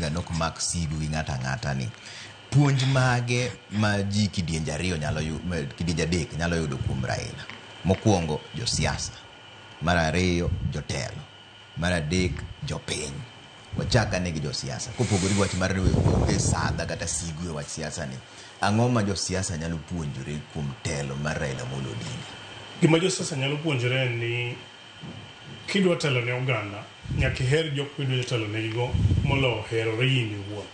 Odinga nok mak sigu gi ng'ato ang'ata ni. Puonj mage ma ji kidienje ariyo nyalo kidienje adek nyalo yudo kuom Raila? Mokwongo josiasa, mar ariyo jotelo, mar adek jopiny. Wachak ane gi josiasa. Kopogore gi wach mar ni onge sadha kata sigu e wach siasa ni, ang'o ma josiasa nyalo puonjore kuom telo mar Raila Amolo Odinga? Gima josiasa nyalo puonjore en ni kidwa telo ne oganda, nyaka iher jok midwa telo negigo moloyo herori in iwuon.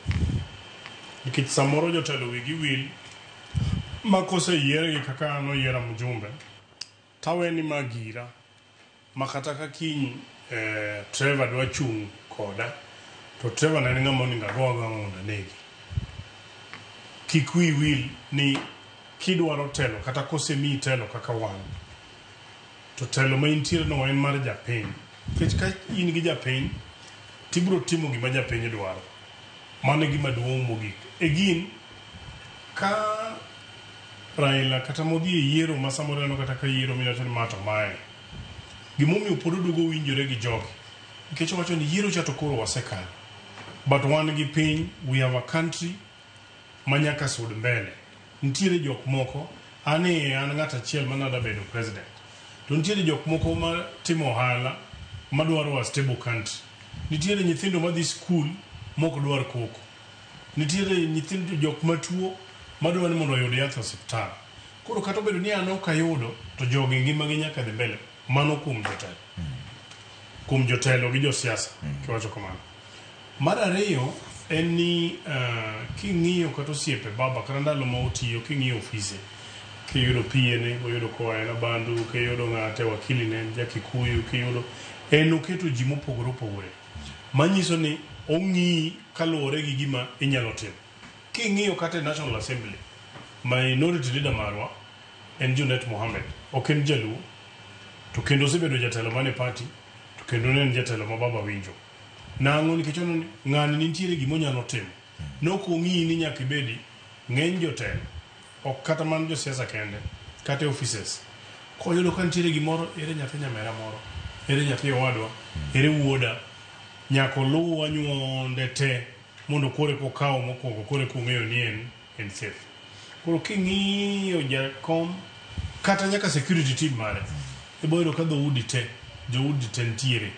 Nikech samoro jotelo wigi wil ma koseyiergi kaka an oyiera mjumbe, tawe ni ma gira ma kata ka kiny Trevor dwa chung' koda, to Trevor ne en ng'ama onego ago agoya mondo anegi. Kik wiyi wil ni kidwaro telo kata kosemiyi telo kaka wan, to telo ma intiere no en mar japiny. Nikech ka in gi japiny, tibiro timo gima japiny dwaro. Mano e gima duong' mogik. Again, ka Raila kata modhi e yiero ma samoro ineno kata ka yiero miwacho ni ma to mae. Gimomiyo pod oduogo winjore gi jogi, nikech owacho ni yiero cha to koro wasekalo. But wan gi piny, we have a country ma nyaka sud mbele. Nitiere jok moko, an e an ng'at achiel ma nada bedo president. To nitiere jok moko ma timo ohala madwaro a stable country. Nitiere nyithindo madhi skul mok dwar koko. Nitiere nyithindo jok matuo madwa ni mondo oyud yath e osiptal. Koro kata obedo ni an ok ayudo, to jogi ngimagi nyaka dhi mbele. Mano kuom jotelo. Kuom jotelo gi josiasa, kiwacho kamano. Mar ariyo en ni king'iyo kata osiepe baba kata ndalo ma otiyo king'iyo ofise kiyudo PA ne oyudo koa en Abandu, kiyudo ng'ate wakili ne en ja Kikuyu, kiyudo en oketo ji mopogore opogore. Manyiso ni ong'iyi kaluwore gi gima inyalo timo. King'iyo kata e National Assembly, minority leader marwa en Junet Mohammed, ok en jaluo to kendo osebedo jatelo man e party to kendo ne en jatelo ma baba winjo. Nang'o? Nikech oneno ni ng'ani nitiere gima onyalo timo. Nok ong'iyi ni nyaka ibedi ng'eny jotelo ok kata mana josiasa kende kata e offices. Koyudo ka nitiere gimoro, ere nyathi nyamera moro, ere nyathi owadwa, ere wuoda, nyaka oluw anyuonde te mondo koro eka okaw mokwongo koro eka ong'eyo ni en en safe. Koro king'iyo jakom kata nyaka security team mare, ibo yudo ka dhoudi te, joudi te nitiere.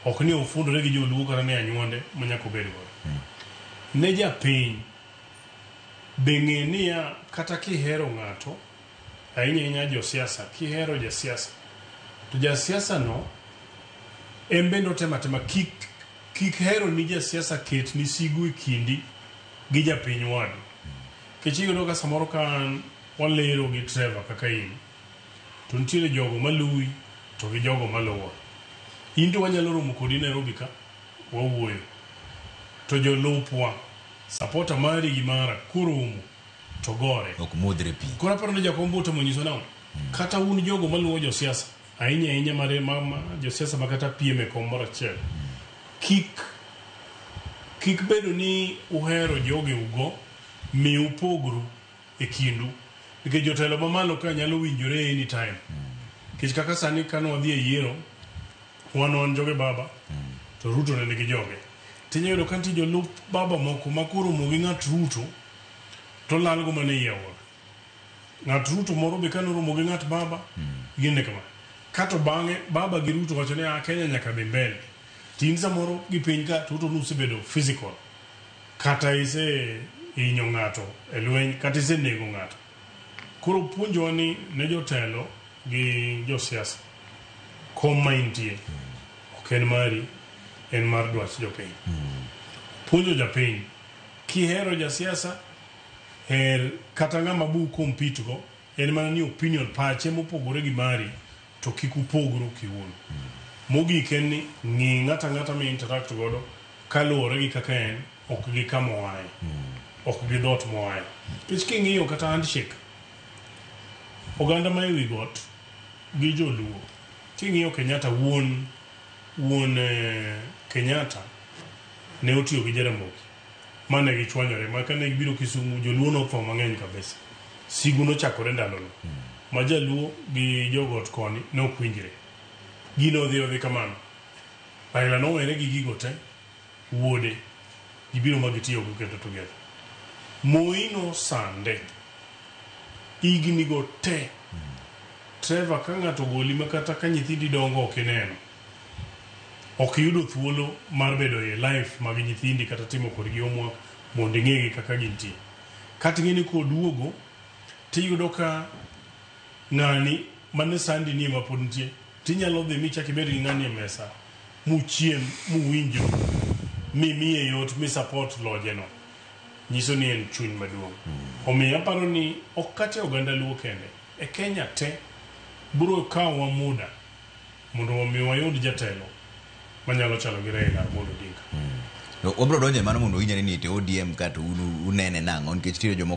Ok ni ofundore gi joluo kata ni anyuonde ma nyaka obed godo. Ne japiny, be ng'e niya kata kihero ng'ato, ahinya ahinya josiasa, kihero jasiasa, to jasiasa no en bende otemo atema kik kik hero ni jasiasa ket ni sigu e kindi gi japiny wadu. Nikech iyudo ka samoro ka an walero gi Trevor kaka in, to nitiere jogo maluwi to gi jogo maluwa. In to wanyalo romo kodi Nairobi ka, wawuoyo. To jolupwa, supporter mari gi mara koromo to gore. Ok modhre pi. Koro aparo ni Jakom bo otemo nyiso nang'o? Kata un jogo maluwo josiasa, ahinya ahinya mare ma, ma josiasa ma kata piem e kom moro achiel, kik kik bedo ni uhero jogeugo mi upogru e kindu. Nikech jotelo mamalo ka nyalo winjore anytime. Nikech kaka sani kane wadhi e yiero, wan wan joge baba, to Ruto ne nigi joge. Tinya yudo ka nitie jolup baba moko ma koromo gi ng'at Ruto, to lalgo mana ei aora. Ng'at Ruto moro be kane oromo gi ng'at baba, gin ne kama. Kato bang'e baba gi Ruto wacho ni ah, Kenya nyaka dhi mbele. To in samoro gi piny ka to Ruto nusebedo physical. Kata ise hinyo ng'ato e lweny, kata isenego ng'ato. Koro puonjowa ni ne jotelo gi josiasa, kom ma intie ok en mari, en mar dwach jopiny. Puonjo japiny, kihero jasiasa, her kata ng'ama bu compete go, en mana ni opinion pache mopogore gi mari to kik upogru kiwuon. Mogik en ni ng'i ng'ato ang'ata mi interact godo kaluwore gi kaka en, ok gi kama oaye, ok gi dhoot moaye. Nikech king'iyo kata handshake, oganda ma ewi got gi joluo, king'iyo Kenyatta wuon wuon Kenyatta ne otiyo gi Jaramogi mane gichwanyore ma kane gibiro Kisumu joluo notho mang'eny kabisa. Sigu nochakore ndalono ma jaluo gi jogot koni ne ok winjre. Gino odhi odhi kamano. Raila nowere gi gigo te, wuode. Gibiro ma gitiyo go kendo together. Moi nosande higni go te. Trevor, ka ng'ato ogoli ma kata ka nyithindi dongo ok ineno, ok iyudo thuolo mar bedo e life mag nyithindi kata timo kodgi homework mondo ing'egi kaka gintie. Kata ing'e ni koduogo tiyudo ka ng'ani mane sandi ni ema pod nitie, tinyalo dhi michak ibed gi ng'ani e mesa muchiem muwinjru mimiye yot mi support loje no, nyiso ni en chuny maduong'. Omiyo aparo ni ok kata e oganda Luo kende, e Kenya te biro kawowa muda mondo omi wayud jatelo manyalo chalo gi Raila Amolo Odinga. To wabiro donjo e mano mondo winjre ni to ODM ka to un unene nang'o, nikech nitiere jomoko.